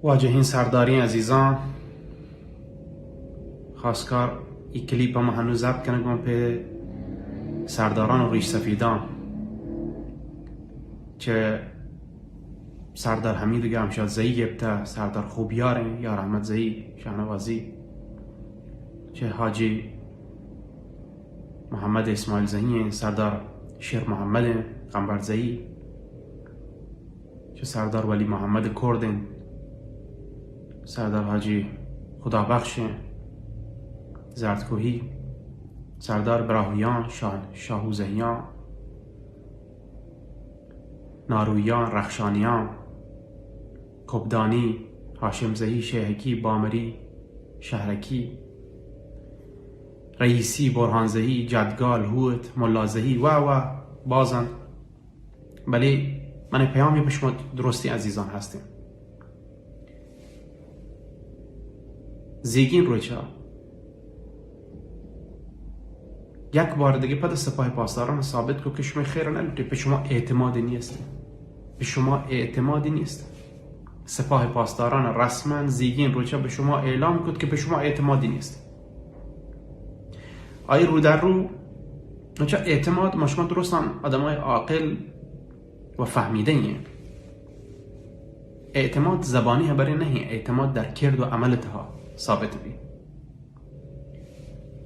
واجہیں سرداریں عزیزاں، خاص کار ای کلیپ ہم ہنو ضبط کنگوں پہ سرداران و ریش سفیداں چہ سردار حمید گامشاد زئی گپتہ، سردار خوبیاریں، یار احمد زئی، شاہنوازی، چہ حاجی محمد اسماعیل زئی ایں، سردار شیر محمد ایں، قمبر زئی، چہ سردار ولی محمد کرد ایں، سردار حاجی خدا بخش ایں، زردکوہی، سردار براہویان، شاہ، شاہو زہیان، نارویان، رخشانیان، کبدانی، ہاشم زہی، شیہکی، بامری، شہرکی، رئیسی، برہان زہی، جدگال، ہوت، ملا زہی و و بازن. بلے من پیامی پہ شما درستیں عزیزان ہستیں. زیگین روچا یک بار دگہ پد سپاہ پاسداران ثابت کو کہ شما خیر نہ لوٹے، پہ شما اعتماد نیست، پہ شما اعتماد نیست. سپاہ پاسداران رسما زیگین روچا پہ شما اعلان کت کہ پہ شما اعتماد نیست. آئی رو در رو، اچھا، اعتماد، ما شما درستان آدمای عاقل و فهمیده ایں. اعتماد زبانی خبرے نہ ایں، اعتماد در کرد و عمل تہا ثابت بی.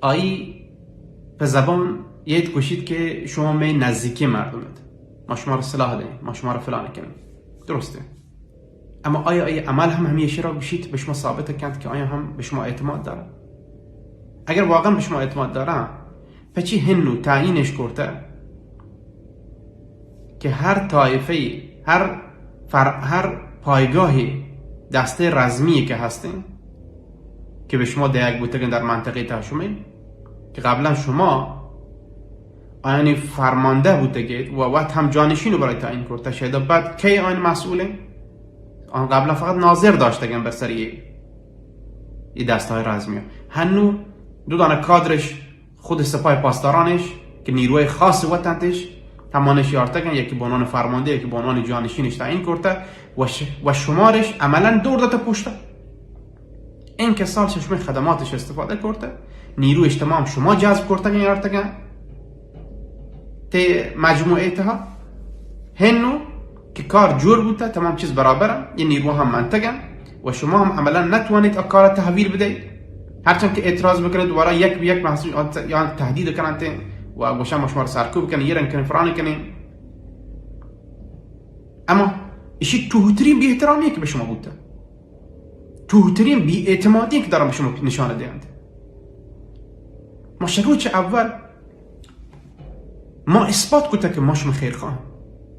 آئی پہ زبان یت گوشیت کہ شما مئے نزیکی مردم ات، ما شما را سلاح دیں، ما شما را فلان کنیں، درسته. اما آیا آئی عمل ہم ہمیشی را گوشیت، پہ شما ثابت کنت کہ آیا ہم پہ شما اعتماد دارن؟ اگر واقعا پہ شما اعتماد دارن، پچی ہنو تعیینش کرتہ کہ ہر طائفه، ہر فر-، ہر پایگاهی دسته رزمی که هستن که به شما دهگ بوتگن در منطقه تا شما، که قبلا شما آیانی فرمانده بوتگید و وقت هم جانشین برای تعیین کرتہ، شاید بعد کی آیان مسئولن؟ آن قبلا فقط ناظر داشتگن بر سر ای، ای دسته‌های رزمی. هنو دو دانه کادرش خود سپاه پاسدارانش که نیروی خاص وطنتش، همانش یارتگن، یکی به عنوان فرمانده، یکی به عنوان جانشینش تعیین کرتہ و ش-، و شمارش عملا دور داتہ پشتا. این که سال شما خدماتش استفاده کرتہ، نیروش تمام شما جذب کرتگن، یارتگن تے مجموعه تہا. ہنو که کار جور بوتہ، تمام چیز برابرن، ای نیرو هم منتگن و شما هم عملا نتوانید آ کار تحویل بدهید. هرچند که اعتراض بکنید، دوباره یک به یک محسوس آن ت-، یا تهدید کنن تے و گوشن ما شما را سرکوب کنیں، یه رنگ کنیں، فلان کنیں. اما ایشی توهترین بی احترامی که به شما بوتہ، توهترین بی اعتمادی که دارن به شما نشان دهند. ما شروع چه اول ما اثبات کتہ که ما شما خیرخواہ،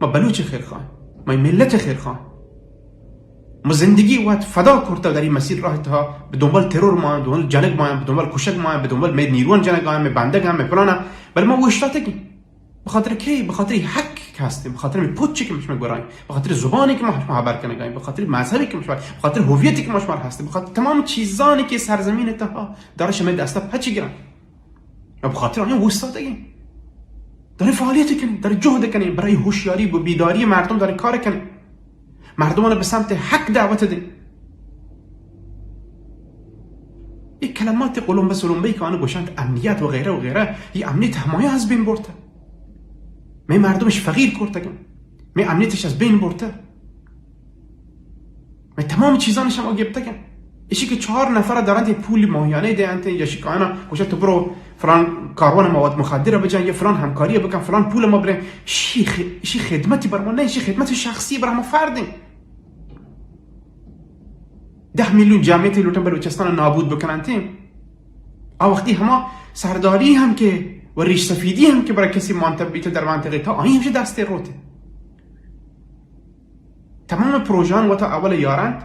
ما بلوچ خیرخواہ، ما ملت خیرخواہ، ما زندگی وت فدا کرتہ در این مسیر راه تہا، به دنبال ترور ما، به دنبال جنگ ما، به دنبال کشگ ما، به دنبال مئے نیروان جنگ آں، مئے بندگ آں، مئے پلان آں، بلے ما اوشتاتگیں. به خاطر کی؟ به خاطر حق که هستیں، به خاطر می پوچی که ما شما گورائیں، به خاطر زبانی که ما شما خبر کنگائیں، به خاطر مذهبی که ما شما، به خاطر هویتی که ما شما هستیں، به خاطر تمام چیزانی که سرزمین تها داره شما دستا پچی گرن. ما به خاطر آنها اوستادگیں. داریں فعالیت کنیں، داریں جهد کنیں، برای هوشیاری و بیداری مردم داریں کار کنیں. مردمان به سمت حق دعوت دیں. یک کلمات قلمبه سلمبه‌ای که آنها گوشند امنیت و غیره و غیره، ای امنیت همایا از بین برته. می مردمش فقیر کرتگن. می امنیتش از بین برته. مئے تمام چیزانش ہم گپتگن. ایشی کہ چار نفر درنت پول ماہیانہ دینت، یا شی کانا گوشت تو برو فلان کاروان مواد مخدر بجن، یا فلان ہمکاری بکن، فلان پول ما بریں. شی خ-، شی خدمتی بر ما نہ، شی خدمت شخصی بر ہما فردیں. دہ میلیون جمعیت لوٹن بلوچستان نابود بکننت. آ وقتی ہما سرداری ہم کہ و ریش سفیدی ہم کہ برای کسی مانتہ بیت در منطقہ تا آئی ہمش دست روت. تمام پروژان وتا اول یارنت،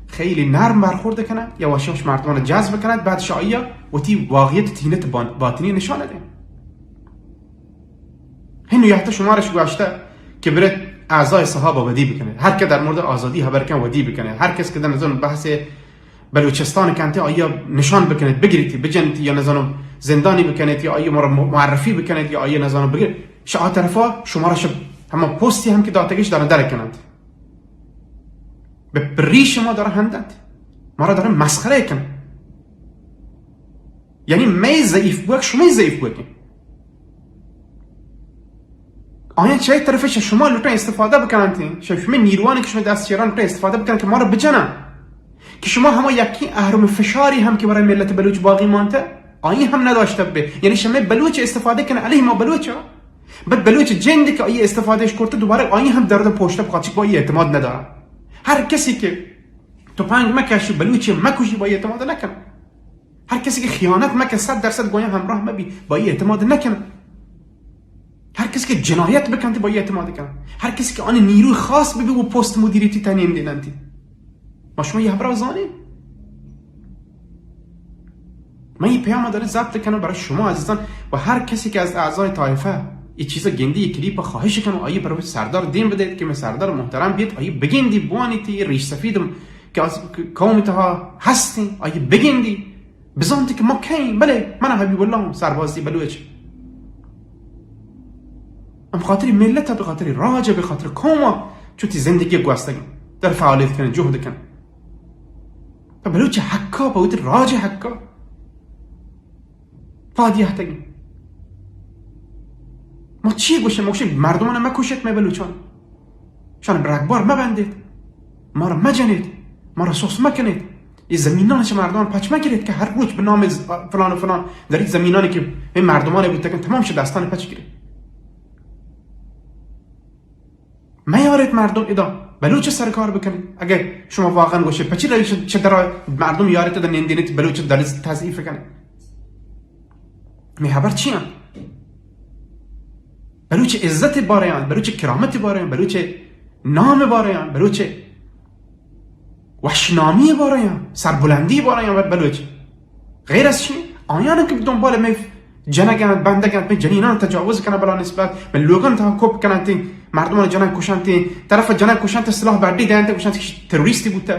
خیلی نرم برخورد کننت، یواش یواش مردمان جذب کننت، بعد شایا وتی واقعیت تینت بان-، باطنی نشان دیں. هنو یحتہ شمارش گوشتہ کہ برت اعضای صحابہ ودی بکنید. هر که در مورد آزادی خبر کن ودی بکنید. هر کس که در نظر بحث بلوچستان کنت، آیا نشان بکنید، بگیرید، بجنید، یا نزانم زندانی بکنید، یا آیا ما را معرفی بکنید، یا آیا نزانم بگیرید. شما طرفا شما را شب همه پستی هم که داتگش دارن در کنند. به پری شما داره هندند، ما را داره مسخره کن. یعنی می ضعیف بوک، شما ضعیف بوک. آیا چه طرفش شما لوٹن استفاده بکنن، شما نیروانی که شما دست چیران لوٹن استفاده بکنن که ما را بجنن، که شما هما یکی اهرم فشاری هم که برای ملت بلوچ باقی مانته، آئی هم نداشته به. یعنی شما بلوچ استفاده کن علیه ما بلوچا. بعد بلوچ جند که آئی استفادهش کرته، دوباره آئی هم درد پشت بخواد، چی با ای اعتماد نداره. هر کسی که تفنگ مکشی، بلوچ مکشی، با ای اعتماد نکن. هر کسی که خیانت مکن، صد درصد گویا همراه مبی، با ای اعتماد نکن. هر کسی که جنایت بکنتی، با ای اعتماد کن. هر کسی که آن نیروی خاص ببی و پست مدیریتی تنین دیننتی. ما شما یه برا زانیم. من این پیام داره ضبط کنم برای شما عزیزان و هر کسی که از اعضای طایفه این چیزا گندی، این کلیپ خواهش کنم، آیه برای سردار دیم بدهید که من سردار محترم بیت، آیه بگندی، بوانیتی، ریش سفیدم که از قوم تها هستیم، آیه بگندی، بزانتی که ما کئیم. بله، من حبیب الله، سربازی بلوچ. ام خاطر ملت، به خاطر راج، به خاطر قوم، چوتی زندگی گوستگم، در فعالیت کنم، جهد کنم. پہ بلوچ حقا، پہ وتی راج حقا پاد یہتگیں. ما چی گوشیں؟ ما گوشیں مردمان مکشت، مئے بلوچان. شان برگبار مبندیت، ما را مجنیت، ما را سوس مکنیت. یہ زمینان چہ مردمان پچ مگیریت کہ ہر روچ بہ نام ز-، فلان و فلان در این زمینانی کہ این مردمان بوتگن تمام چہ دستان پچ گیریت. میارت مردم ادا بلوچ سرکار بکنیت. اگر شما واقعا گوشے پچی رئیس چہ درا مردم یارت ادا نندینیت بلوچ دل تضعیف کنیت. می خبر چی ہم؟ بلوچ عزت بارے آن، بلوچ کرامت بارے آن، بلوچ نام بارے آن، بلوچ وشنامی بارے آن، سربلندی بارے آن، بلوچ غیر از چی؟ آیان کہ دنبال می جنگ انت، بندگ انت، می جنینان تجاوز کنن، بلا نسبت می لوگان تہا کوپ کننت، مردمان جنگ کشنت، طرف جنگ کشنت، سلاح بڈی دینت، گوشنت کہ تروریستی بوتہ.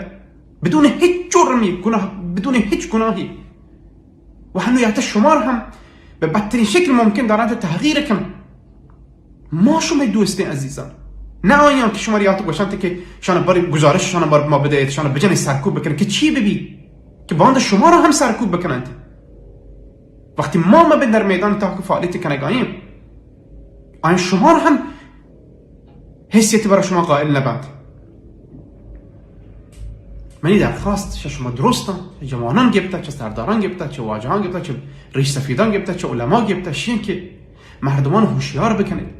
بدون هیچ جرمی، گناه، بدون هیچ گناهی. و هنو یاتا شما را هم به بدترین شکل ممکن دارنت تحقیر کن. ما شمئے دوستیں عزیزان، نه آیان که شما را یات گوشنت که شان بر گزارش شان بر ما بدهید، شان بجنید سرکوب بکنید که چی ببی که باندا شما را هم سرکوب بکننت. وقتی ما مبین در میدان تاک فعالیت کنگاییم، آیان شما را هم حیثیت برای شما قائل نبنت. منی درخواست چہ شما درستان، چہ جوانان گپتہ، چہ سرداران گپتہ، چہ واجہان گپتہ، چہ ریش سفیدان گپتہ، چہ علما گپتہ، شین کہ مردمان ہوشیار بکنیت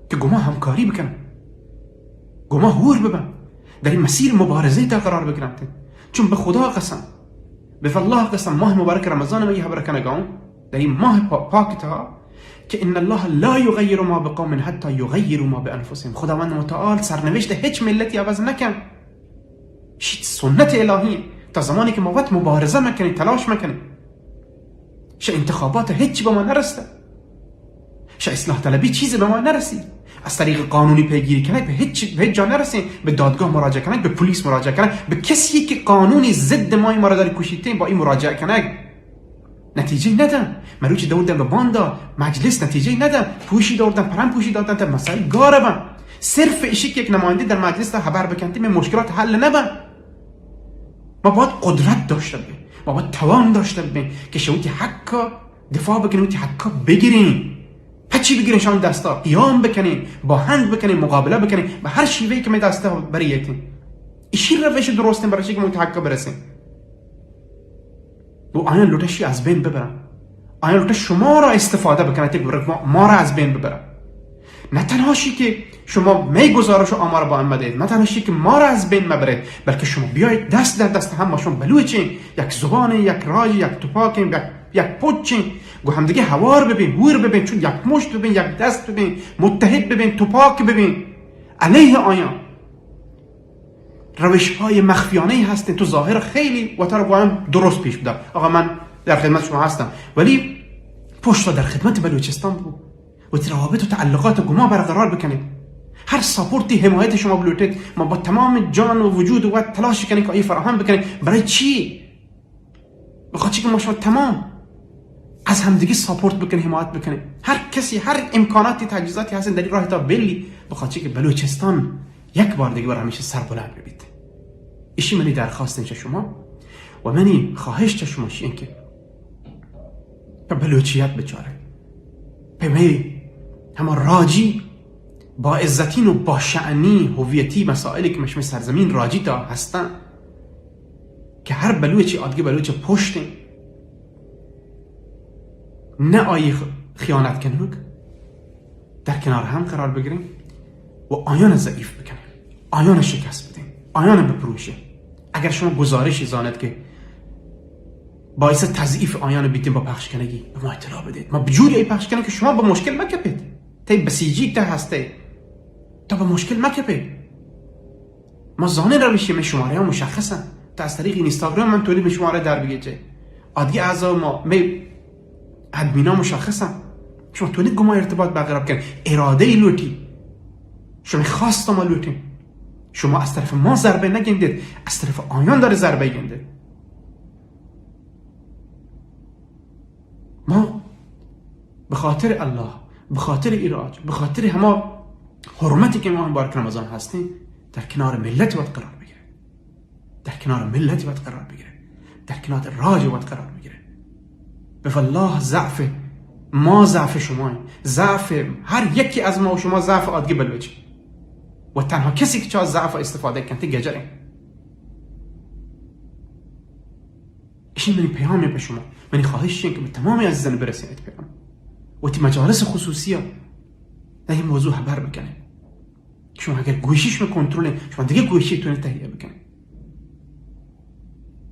کہ گما همکاری بکنن، گما هور ببن، در این مسیر مبارزه تا قرار بگرنت. چون به خدا قسم، به والله قسم، ماه مبارک رمضان ما یہ خبر کنگاؤں، در این ماه پا-، پاک تها که ان الله لا یغیر ما بقوم حتی یغیروا ما بانفسهم. خداوند متعال سرنوشت هیچ ملتی عوض نکن. شیت سنت الهی. تا زمانی که ما وت مبارزه مکنیم، تلاش مکنیم، شہ انتخابات هیچی به ما نرسته. شہ اصلاح طلبی چیزی به ما نرسی. از طریق قانونی پیگیری کنگ به هیچ، به هیچ جا نرسیم. به دادگاه مراجعه کنگ، به پلیس مراجعه کنگ، به کسی که قانونی ضد ما، ما را داری کشیتین، با این مراجعه کنگ. نتیجه ندن. مروچی دور دن به باندا مجلس نتیجه ندن. پوشی دور دن، پرم پوشی دادن، تا مسائل گار بن. صرف ایشی که یک نماینده در مجلس تا خبر بکنتی، می مشکلات حل نبن. ما باید قدرت داشته ببین، ما باید توان داشته ببین که شوتی حقا دفاع بکنیم، وتی حقا بگیریم. پچی بگیریم شان دستا، قیام بکنیم، با هند بکنیم، مقابله بکنیم، به هر شیوهی که می دستا بریتیم. ایشی روش درستیم برای چی که ما وتی حقا برسیم. و آیان لوٹشی از بین ببرن. آیان لوٹش شما را استفاده بکنن، تی گرگ ما، ما را از بین ببرن. نه تنها شی که شما می گزارش و آمار با هم بدهید، نه تنها شی که ما را از بین مبرید، بلکه شما بیایید دست در دست هم، ما شما بلوچین، یک زبانین، یک راجین، یک تپاکین، یک، یک پچین، گو همدیگه هوار ببین، هور ببین، چون یک مشت ببین، یک دست ببین، متحد ببین، تپاک ببین علیه آیان. روش‌های مخفیانه‌ای هستن، تو ظاهر خیلی وتر گویم درست پیش بدار. آقا، من در خدمت شما هستم، ولی پشت در خدمت بلوچستان بو. وتی روابط و تعلقات گما برقرار بکنید. هر ساپورتی، حمایت شما بلوٹید، ما با تمام جان و وجود و وقت تلاش کنیم که آیه فراهم بکنیم. برای چی؟ بخاطر که ما شما تمام از همدیگه ساپورت بکنیم، حمایت بکنیم. هر کسی، هر امکاناتی، تجهیزاتی هستن در این راه تا بلی، بخاطر که بلوچستان یک بار دیگه بر همیشه سربلند ببید. ایشی منی درخواست چہ شما و منی خواہش چہ شما شین کہ پہ بلوچیت بچارے، پہ مئے ہما راجی با عزتین و با شأنی ہویتی مسائلی کہ مشمے سرزمین راجی تا ہستن کہ ہر بلوچی آدگی بلوچ پشتیں، نہ آئی خیانت کنوک در کنار ہم قرار بگریں و آیان ضعیف بکنیں، آیان شکست بدیں، آیان بپروشیں. اگر شما گزارشی زانت کہ باعث تضعیف آیان بیتیں با پخش کنگی، به ما اطلاع بدید. ما بجوری ای پخش کنیں که شما به مشکل مکپید. تئی بسیجی ته هسته، تا به مشکل مکپید. ما زانیں روشی، مئے شماره‌ها مشخصن. تا از طریق اینستاگرام من تونی مئے شماره در بگیجه. آدگی اعضا ما، مئے ادمینا مشخصن. شما تونی گما ارتباط برقرار بکن. اراده ای لوٹی. شما خواست ما لوٹیں. شما از طرف ما ضربه نگندید، از طرف آیان داره ضربه گنده. ما به خاطر الله، به خاطر ایراج، به خاطر هما حرمتی که ما مبارک رمضان هستیم، در کنار ملت وت قرار بگیره. در کنار ملت وت قرار بگیره. در کنار راج وت قرار بگیره. به والله ضعف ما ضعف شما، ضعف هر یکی از ما و شما ضعف آدگی بلوچ. و تنها کسی که چا ضعف استفاده کنته گجره. ایشی منی پیامه به شما. منی خواهش این که به تمام عزیزان برسانید پیام. و تی مجالس خصوصیه در این موضوع خبر بکنید. شما اگر گوشی شما کنترل، شما دیگه گوشی تونید تهیه بکنید.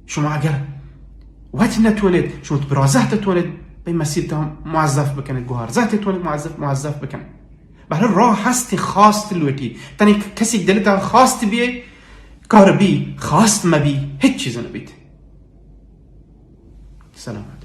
شما اگر وقت نتونید، شما برازه تونید، به مسیر تا موظف بکنید، گوهرزه تونید موظف، موظف بکنید. بهر راه هستی، خواست لوٹی. تنی کسی دل تا خواست بیه، کار بی، خواست مبی، هیچ چیز نبید. سلامت.